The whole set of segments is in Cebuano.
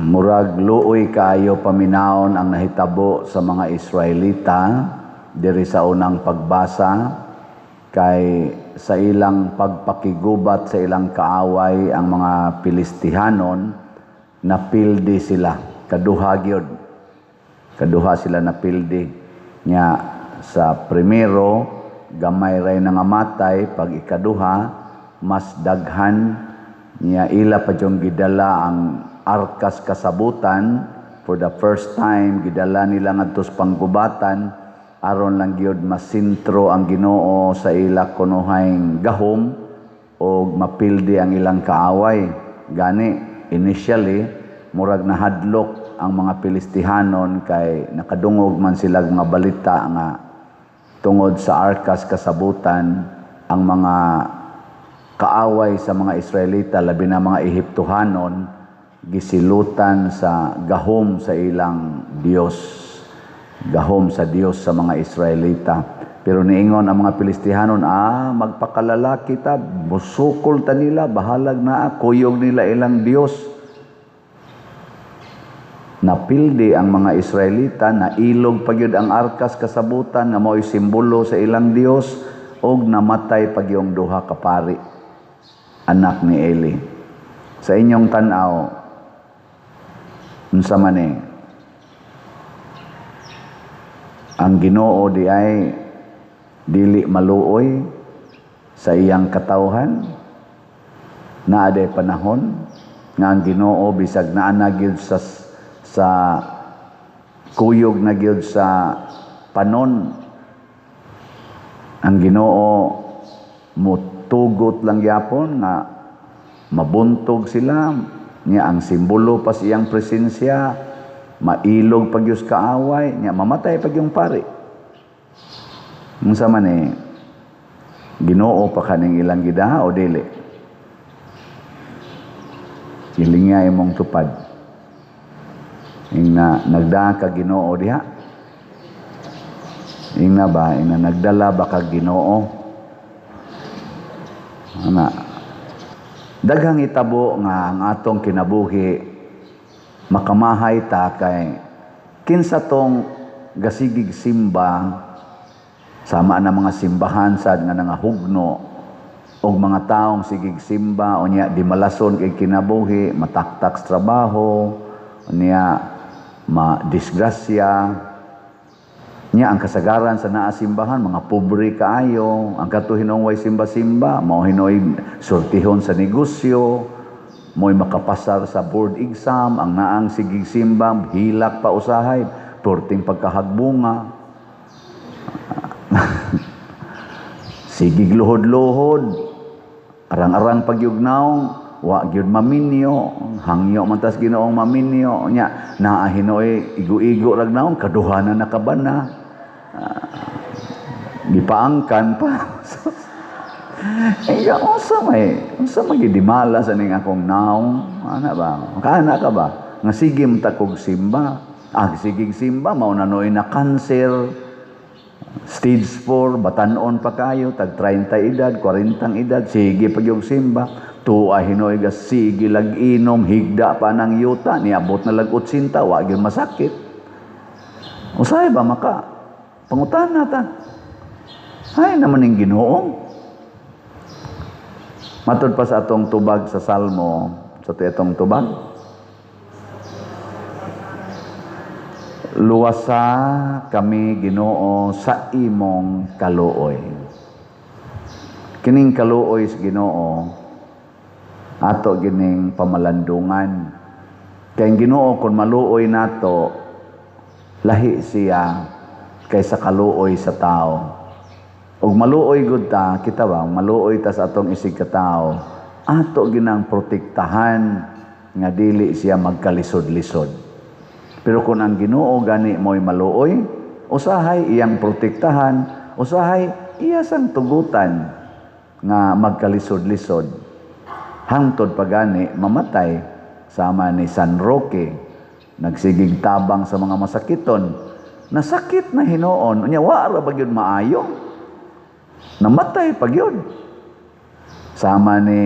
Murag luoy kaayo paminawon ang nahitabo sa mga Israelita diri sa unang pagbasa, kay sa ilang pagpakigubat sa ilang kaaway, ang mga Pilistihanon, napildi sila. Kaduha gyud, kaduha sila napildi nya. Sa primero, gamay ray nangamatay. Pag ikaduha, mas daghan niya. Ila pa yung gidala ang arkas kasabutan. For the first time gidala nila ngadto sa panggubatan aron lang gyud masintro ang Ginoo sa ila kunuhayng gahom o mapildi ang ilang kaaway. Gani initially murag nahadlok ang mga Pilistihanon kay nakadungog man sila mga balita nga tungod sa arkas kasabutan, ang mga kaaway sa mga Israelita, labi na mga Ehiptohanon, gisilutan sa gahom sa ilang Dios, gahom sa Dios sa mga Israelita. Pero niingon ang mga Pilistihanon, "Ah, magpakalalaki ta, musukol ta nila, bahalag na kuyog nila ilang Dios." Napildi ang mga Israelita, nailog pa gyud ang arkas kasabutan nga mao'y simbolo sa ilang Dios, og namatay pa gyung duha ka pari, anak ni Eli. Sa inyong tan-aw, unsa man eh ang Ginoo di ay dili maluoy sa iyang katawhan? Naa day panahon nga ang Ginoo, bisag naa na gyud sa kuyog na gyud sa panon, ang Ginoo mutugot lang gyapon nga mabuntog sila niya, ang simbolo pa sa iyang presensya mailog pag gyud kaaway niya, mamatay pag yung pari? Unsa man eh, Ginoo pa kaning ilang gidaha o dili? Hilingya imong tupad. Ingna nagdaa ka Ginoo diha? Ingna ba, ingna nagdala ba ka Ginoo? Ana, daghang itabo nga ang atong kinabuhi makamahay ta kay kinsa tong gasigig simba, sama na mga simbahan sad nga nangahugno og mga taong sigig simba, unya di malason kay kinabuhi, mataktak sa trabaho, unya ma-disgrasya niya. Ang kasagaran sa naa simbahan, mga pobre kaayo. Ang kato hinong way simba-simba, mao hinoy sortihon sa negosyo, mo'y makapasar sa board exam. Ang naang sigig simba, hilak pa usahay, perting pagkahagbunga, sigig luhod-luhod, arang-arang pagyugnaw, wa gyud maminyo, hangyo man tas Ginoong maminyo nya. Naa hinoy igo-igo rag naong, kaduha na nakabana, gipaangkan pa. Eh, unsa may gidimala sa ning akong naong, ana ba? Kaana ka ba? Nga sige man kog simba. Ah, sigig simba, mao na noy na cancer. Stage 4, batanon pa kayo, tag 30 edad, 40 edad, sige pag yung simba. Tuwa hinoy ga sige lag inom, higda pa ng yuta, niabot na lag 80, wa gyud masakit. Usahay ba maka pangutana ta? Ay naman ning Ginoo. Matod pa sa atong tubag sa Salmo, sa atong tubag, "Luwasa kami, Ginoo, sa imong kaluoy." Kining kaluoy sa Ginoo, ato gining pamalandungan. Kay ang Ginoo kung maluoy nato, lahi siya kaysa kaluoy sa tao. Ug maluoy gud ta, kita ba, maluoy ta sa atong isig ka tao, ato ginang protektahan nga dili siya magkalisod-lisod. Pero kung ang Ginoo gani mo'y maluoy, usahay iyang protektahan, usahay iya sang tugutan nga magkalisod-lisod. Hangtod pa gani mamatay, sama ni San Roque, nagsigig tabang sa mga masakiton, nasakit na hinuon, unya wa ra ba gyud maayo? Namatay pa gyud. Sama ni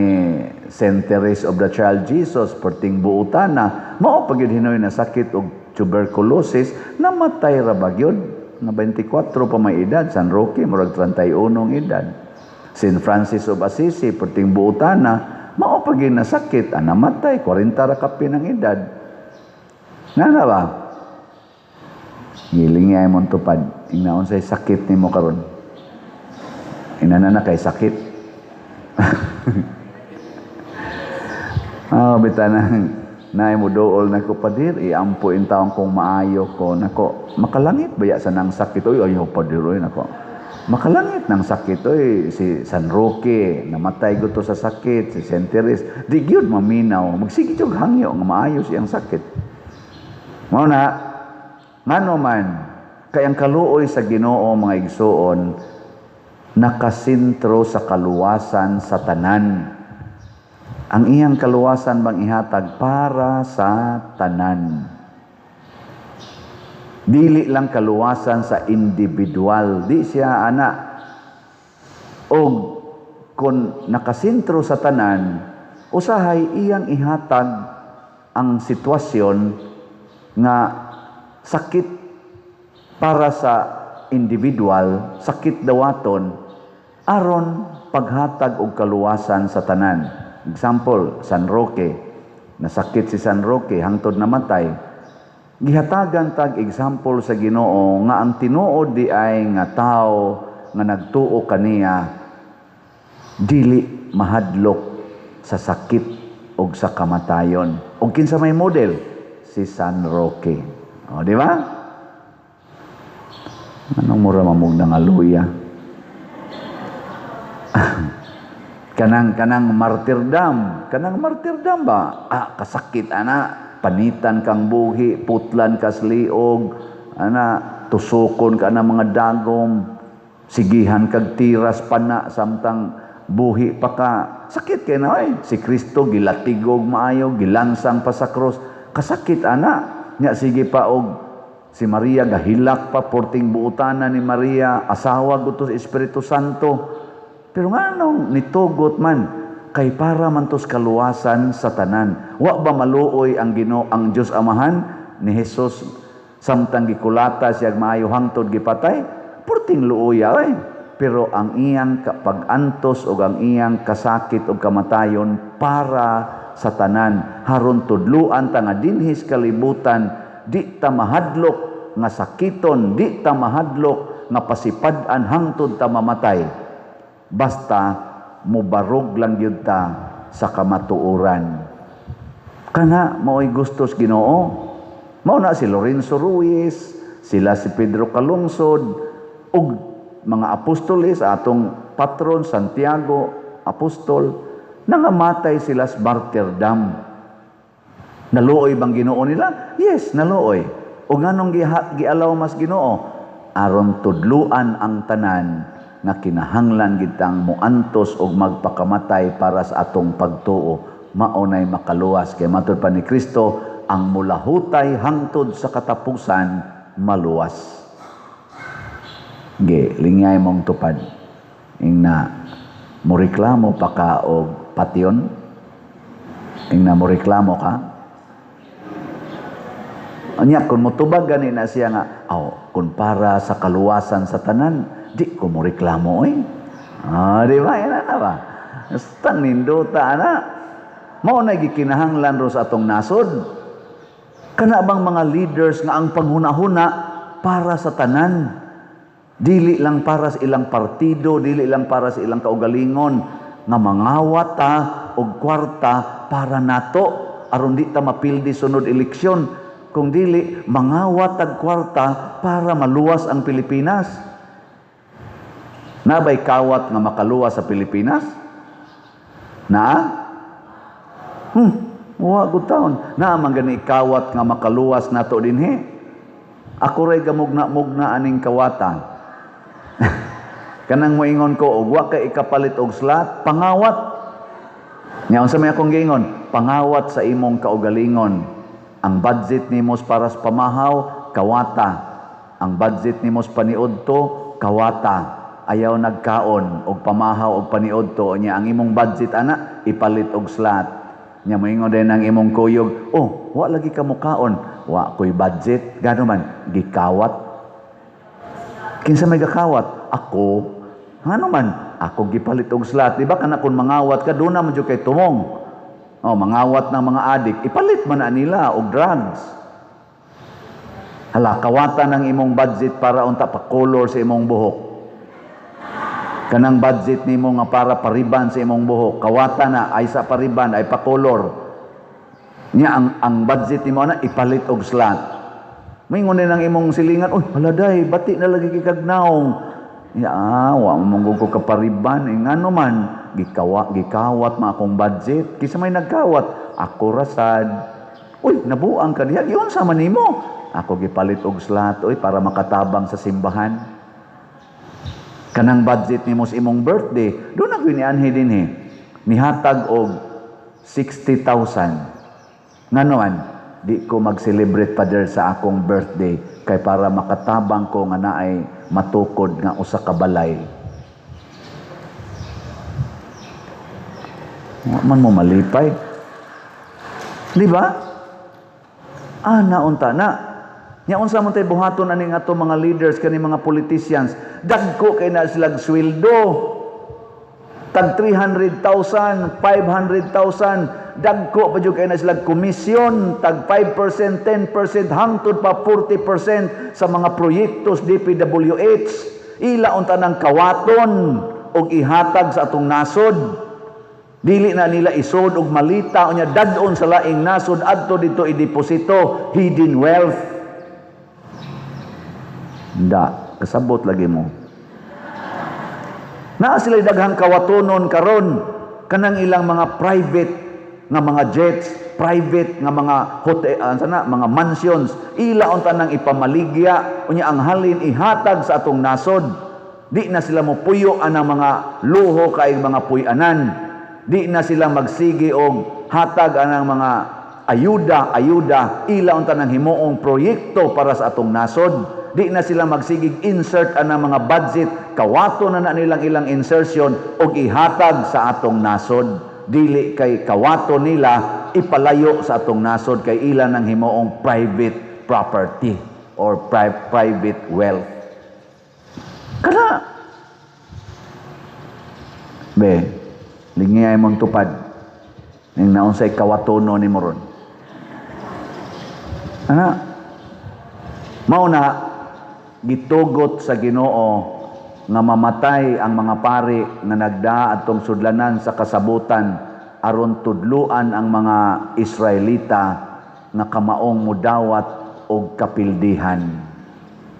Saint Therese of the Child Jesus, perting buotana, mao pa gyud hinoy na sakit og tuberculosis, namatay ra ba gyud nga 24 pa may edad. San Roque, murag 31 ang edad. Saint Francis of Assisi, perting buotana, mao pa gyud nasakit, ah, namatay 40 ra kapin ang edad. Ngana ba? Giling mo tupad. Ingna unsay sakit nimo karon? Inana na kay sakit. Ah, bita na naay mo duol nako, "Padir, iampo in taon kong maayo ko." Nako, makalangit baya sa nang sakit oy? Ayaw, padir, oy. Nako, makalangit ng sakit oy. Si San Roque, namatay guto sa sakit. Si Saint Therese, di gyud maminaw, magsige jud hangyo nga maayo siyang sakit. Mao na ngano man kay ang kaluoy sa Ginoo, mga igsuon, nakasentro sa kaluwasan sa tanan. Ang iyang kaluwasan bang ihatag para sa tanan. Dili lang kaluwasan sa individual, di siya ana. Og kung nakasentro sa tanan, usahay iyang ihatag ang sitwasyon nga sakit para sa individual, sakit dawaton aron paghatag og kaluwasan sa tanan. Example, San Roque. Nasakit si San Roque hangtod namatay. Gihatagan tag example sa Ginoo nga ang tinuod di ay nga tao nga nagtuo kaniya dili mahadlok sa sakit og sa kamatayon. Og kinsa may model? Si San Roque. O, di ba? Anong mura mamugna nga luya? Kanang martyrdom, kanang martyrdom ba? Ah, kasakit ana, panitan kang buhi, putlan kas liog, ana, tusukon ka na mga dagom, sigihan kag tiras pana samtang buhi pa ka. Sakit kay na oy. Si Kristo gilatigog maayo, gilansang pa sa krus. Kasakit ana. Nya sige pa og si Maria gahilak pa, porting buotana ni Maria, asawa guto sa Espiritu Santo. Pero nganong nitugot man? Kay para man tos kaluwasan sa tanan. Wa ba maluoy ang Ginoo, ang Dios Amahan ni Jesus samtang gikulata siya maayo hangtod gipatay? Porting luoya oy. Pero ang iyang pag-antos o ang iyang kasakit o kamatayon para sa tanan, haron tudluan ta nga dinhi sa kalibutan di ta mahadlok nga sakiton, di ta mahadlok nga pasipad-an hangtod ta mamatay, basta mubarog lang gyud ta sa kamatuoran. Kana mao'y gustos Ginoo. Mao na si Lorenzo Ruiz, sila si Pedro Calungsod ug mga apostoles, atong patron Santiago apostol, nangamatay sila sa martyrdom. Naluoy bang Ginoo nila? Yes, naluoy. O nganong gialaw mas Ginoo? Aron tudluan ang tanan nga kinahanglan gitang muantos og magpakamatay para sa atong pagtuo. Mao nay makaluwas, kay matud pa ni Kristo, ang mulahutay hangtod sa katapusan maluwas. Ge, lingay mong tupad. Ingna moreklamo pa ka og patyon? Ingna moreklamo ka? Anya, kung motubag gani na siya nga, aw, kung para sa kaluwasan sa tanan, di ko mo reklamo oy. Ah, di ba? Yan na ba? Basta nindota ana. Mao na gikinahanglan ro sa atong nasod. Kana bang mga leaders nga ang panghuna-huna para sa tanan? Dili lang para sa ilang partido, dili lang para sa ilang kaugalingon, nga mangawat ta og kwarta para nato aron di ta mapildi sunod eleksyon, kung dili mangawat tag kwarta para maluwas ang Pilipinas. Nabay kawat nga makaluwas sa Pilipinas? Naa? Wa gud taon. Naa man gani kawat nga makaluwas nato dinhi? Ako ray gamugna-mugna aning kawatan. Kanang moingon ko og wa kay ikapalit og slot, pangawat. Nya unsa may akong giingon? Pangawat sa imong kaugalingon. Ang budget nimo para sa pamahaw, kawata. Ang budget nimo sa paniudto, kawata. Ayaw nagkaon og pamahaw og paniudto nya, ang imong budget ana ipalit og slot. Nya moingon din ang imong kuyog, "Oh, wa lagi ka mukaon." "Wa ko'y budget." Gano man gikawat? Kinsa may gakawat? "Ako." Ngano man? "Ako gipalit og slot." Di ba kana kung mangawat ka, doon na mo jud kay tumong. Oh, mangawat ng mga adik, ipalit man na nila og drugs. Hala, kawatan ang imong budget para unta pa-color sa imong buhok. Kanang budget nimo nga para pariban sa imong buhok, kawatan na ay sa pariban ay pa-color. Nya ang budget nimo ana ipalit og slot. Moingon din ang imong silingan, "Uy, hala day, bati na lagi kay kag nawong." "Ya, wa mo ko kapariban, eh, ngano man? Gikawat man akong budget." "Kinsa may nagkawat?" "Ako rasad." "Uy, nabuang ka diha, giunsa man nimo?" "Ako gipalit og slot, uy, para makatabang sa simbahan." Kanang budget nimo sa imong birthday, doon na ni anhi dinhi. Nihatag og 60,000. "Ngano man?" "Di ko mag-celebrate, Father, sa akong birthday kay para makatabang ko nga naay matukod nga usa ka balay." Wa man mo malipay. Di ba? Ah, naunta na. Nya unsa man tay buhaton aning ato mga leaders, kani mga politicians, dagko kay na sila sweldo. Tag 300,000, 500,000, dagko pa jud kay na sila komisyon, tag 5%, 10%, hangtod pa 40% sa mga proyektos DPWH. Ila unta ng kawaton og ihatag sa atong nasod. Dili na nila isod og malita unya dad-on sa laing nasod adto dito ideposito, hidden wealth. Da, kasabot lagi mo. Naa sila daghang kawatonon karon kanang ilang mga private nga mga jets, private nga mga hotel, sana, mga mansions, ila unta nang ipamaligya unya ang halin ihatag sa atong nasod. Di na sila mopuyo anang mga luho kay mga puy-anan. Di na sila magsige og hatag anang mga ayuda, ayuda, ila unta nang himuong proyekto para sa atong nasod. Di na sila magsigig insert anang mga budget, kawato na na nilang ilang insertion og ihatag sa atong nasod. Dili kay kawato nila ipalayo sa atong nasod kay ila nang himuong private property or private wealth. Kana be, lingiyay mong tupad ning naunsay kawatono ni mo ron. Ana, mao na gitugot sa Ginoo nga mamatay ang mga pari nga nagdaa atong sudlanan sa kasabutan aron tudluan ang mga Israelita nga kamaong mudawat og kapildihan.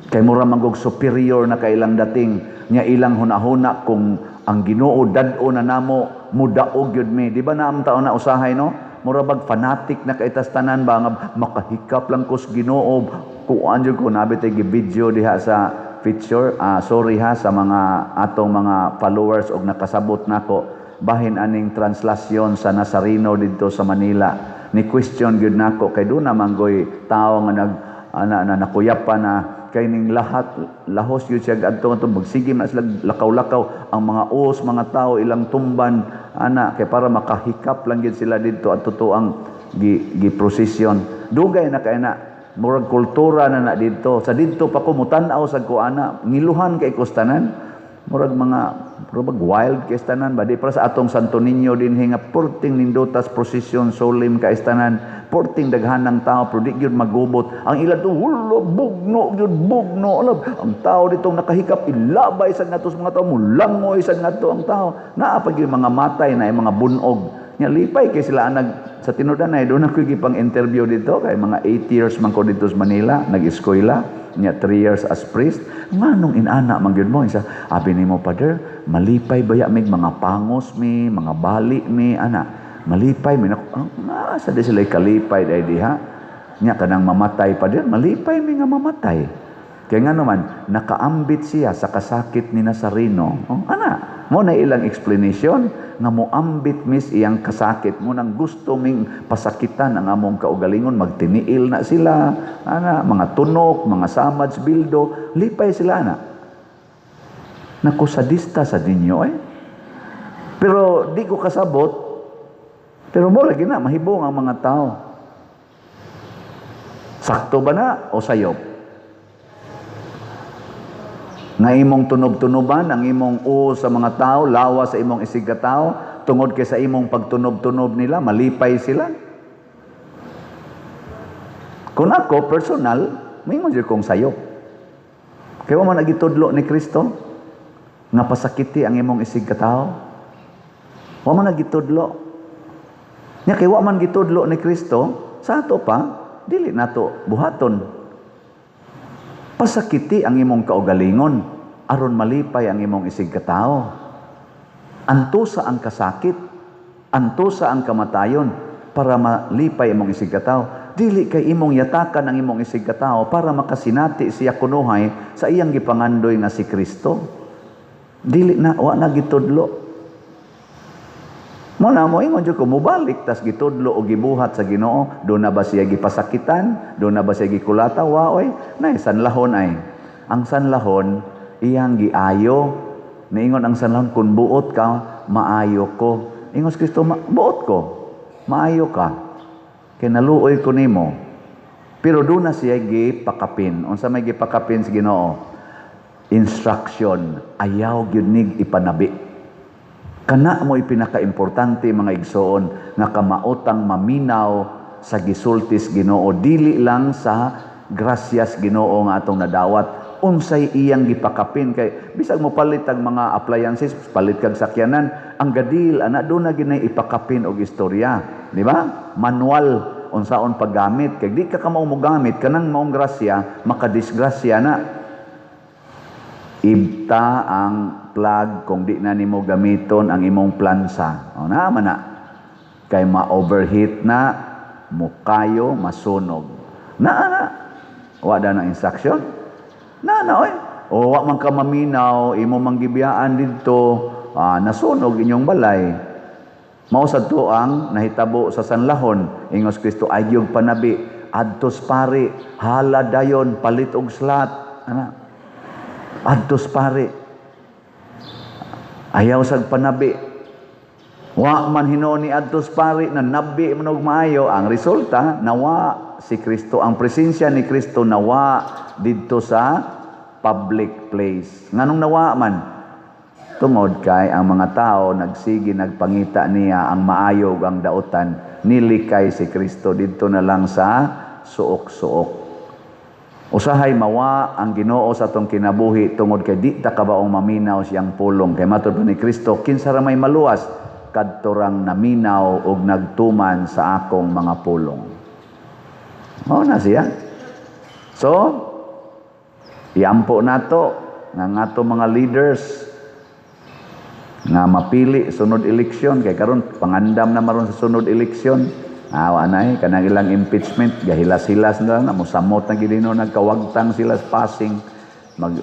Kay mura man og superior na kailang dating nya ilang hunahuna kung ang Ginoo dad-o na namo, mudaog gyud mi. Di ba naam taon na usahay, no? Mura bag fanatic na kay tas tanan ba nga makahikap lang ko sa Ginoo. Kuan jud ko nabi tay gi-video diha sa feature. Sorry ha sa mga atong mga followers og nakasabot nako bahin aning translasyon sa Nazareno didto sa Manila. Ni question gyud nako kay doon naman goy tao nga nag ana na nakuyapan na kay ning lahat lahos gyud siya adto adto magsige man sila lakaw-lakaw ang mga os mga tao ilang tumban ana kay para makahikap lang gyud sila didto at totoo ang gi procession. Dugay na kay na, murag kultura na na didto. Sa didto pa ko mutan-aw sa ko ana, ngiluhan kay kustanan, murag mga murag wild kay tanan ba. Di para sa atong Santo Niño dinhi nga porting nindutas procession, solemn kay tanan, porting daghan ng tao, pero di gyud magubot. Ang ila to, hulo, bugno gyud, bugno alab ang tao ditong nakahikap, ilabay sa ngadto sa mga tao, mulangoy sa ngadto ang tao. Naa pa gyud mga matay na mga bunog nya. Lipay kay sila nag sa tinudanay. Doon ako gipang interview dito kay mga 8 years man ko dito sa Manila nag-eskwela nya, 3 years as priest. "Nganong inana man gyud mo?" Isa, abi nimo, "Father, malipay baya mig mga pangos mi, mga bali mi ana, malipay mi." Nako, sa di sila kalipay dai diha nya. "Kanang mamatay pa din, malipay mi nga mamatay." Kay nga naman nakaambit siya sa kasakit ni Nazareno. Oh, ana mo na ilang explanation nga moambit mis iyang kasakit mo nang gusto ming pasakitan ang among kaugalingon. Magtiniil na sila ana, mga tunok, mga samad, bildo, lipay sila ana. Naku, sadista sa ninyo eh. Pero di ko kasabot. Pero mo lagi na, mahibong ang mga tao. Sakto ba na o sayop? Nga imong tunob-tunoban, ang imong o sa mga tao, lawa sa imong isigkatao, tungod kay sa imong pagtunob-tunob nila, malipay sila. Kung ako, personal, moingon jud kong sayop. Kaya wa man nagitudlo ni Kristo nga pasakiti ang imong isigkatao. Wa man nagitudlo. Nya kay wa man gitudlo ni Kristo, sa ato pa, dili nato buhaton. Pasakiti ang imong kaugalingon aron malipay ang imong isigkatao. Antusa ang kasakit, antusa ang kamatayon para malipay imong isigkatao. Dili kay imong yatakan ang imong isigkatao para makasinati siya kunuhay sa iyang gipangandoy nga si Kristo. Dili na, wa na gitudlo. Mo na mo ingon jud ko, mobalik tas gitudlo o gibuhat sa Ginoo, do na ba siya gipasakitan, do na ba siya gikulata? Wa oy, nay sanlahon ay. Ang sanlahon iyang giayo. Niingon ang sanlahon, "Kun buot ka, maayo ko." Ingon si Kristo, "Buot ko. Maayo ka. Kay naluoy ko nimo." Pero do na siya gipakapin. Unsa may gipakapin sa Ginoo? Instruction, ayaw gyud nig ipanabi. Kana mo pinaka-importante, mga igsoon, nga kamaotang maminaw sa gisultis Ginoo, dili lang sa grasyas Ginoo nga atong nadawat, unsay iyang gipakapin. Kay bisag mo palit ang mga appliances, palit kag sakyanan, ang gadil ana do na ginay ipakapin og istorya, di ba? Manual unsaon paggamit, kay di ka kamao mo gamit kanang maong grasya, makadisgrasya na. Ibta ang plug kung di na nimo gamiton ang imong plansa. O na man na. Kay ma-overheat na, mukayo, masunog. Na na. Wa da na instruction? Na na oy. O wa man ka maminaw, imo mang gibiyaan didto, nasunog inyong balay. Mao sad to ang nahitabo sa sanlahon. Ingos Kristo, "Ayyog panabi, adtos pari, hala dayon, palit og slot." Ana. Adtos pari. Ayaw sag panabi. Wa man hinuon ni adtos pari na nabi man og maayo, ang resulta nawa si Kristo, ang presensya ni Kristo nawa didto sa public place. Nganong nawa man? Tungod kay ang mga tao nagsige nagpangita niya ang maayo ug ang dautan, nilikay si Kristo didto na lang sa suok-suok. Usahay mawa ang Ginoo sa atong kinabuhi tungod kay di ta kabaong maminaw siyang pulong. Kay matod pa ni Kristo, kinsa ra may maluwas? Kadto rang naminaw og nagtuman sa akong mga pulong. Mao na siya. So, iampo nato nga ngato mga leaders nga mapili sunod eleksyon, kay karon pangandam na maron sa sunod eleksyon. Awa na eh, kanang ilang impeachment gahilas-hilas na lang na, mosamot na gid no, nagkawagtang sila sa passing,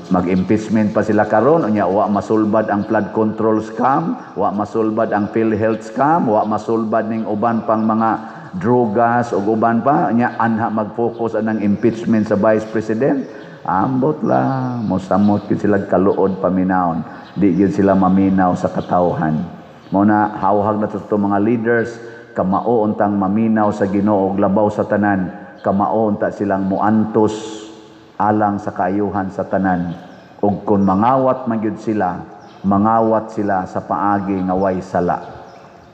mag-impeachment pa sila karon. Unya wa masulbad ang flood control scam, wa masulbad ang PhilHealth scam, wa masulbad ning uban pang mga drogas ug uban pa. Nya anha mag-focus anang impeachment sa vice president. Ambot lang, mosamot gyud sila kaluod paminawon. Di gyud sila maminaw sa katawhan. Mo na hawhag na to mga leaders, kamao untang maminaw sa Ginoo ug labaw sa tanan, kamao unta silang muantos alang sa kaayuhan sa tanan. Ug kung mangawat man gyud sila, mangawat sila sa paagi nga way sala.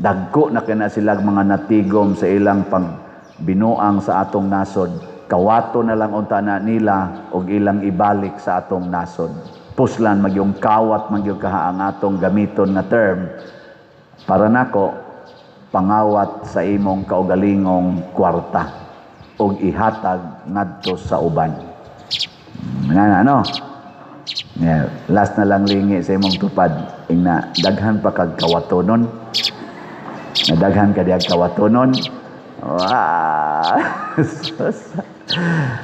Dagko na kina sila mga natigom sa ilang pagbinuang sa atong nasod. Kawato na lang unta na nila og ilang ibalik sa atong nasod. Puslan magyong kawat magyong kaha ang atong gamiton nga term. Para nako, pangawat sa imong kaugalingong kwarta og ihatag ngadto sa uban. Nga na, no? Yeah, last na lang, lingi sa imong tupad. Ingna, daghan pa kag kawatonon. Na daghan ka dihag kawatonon. Wow!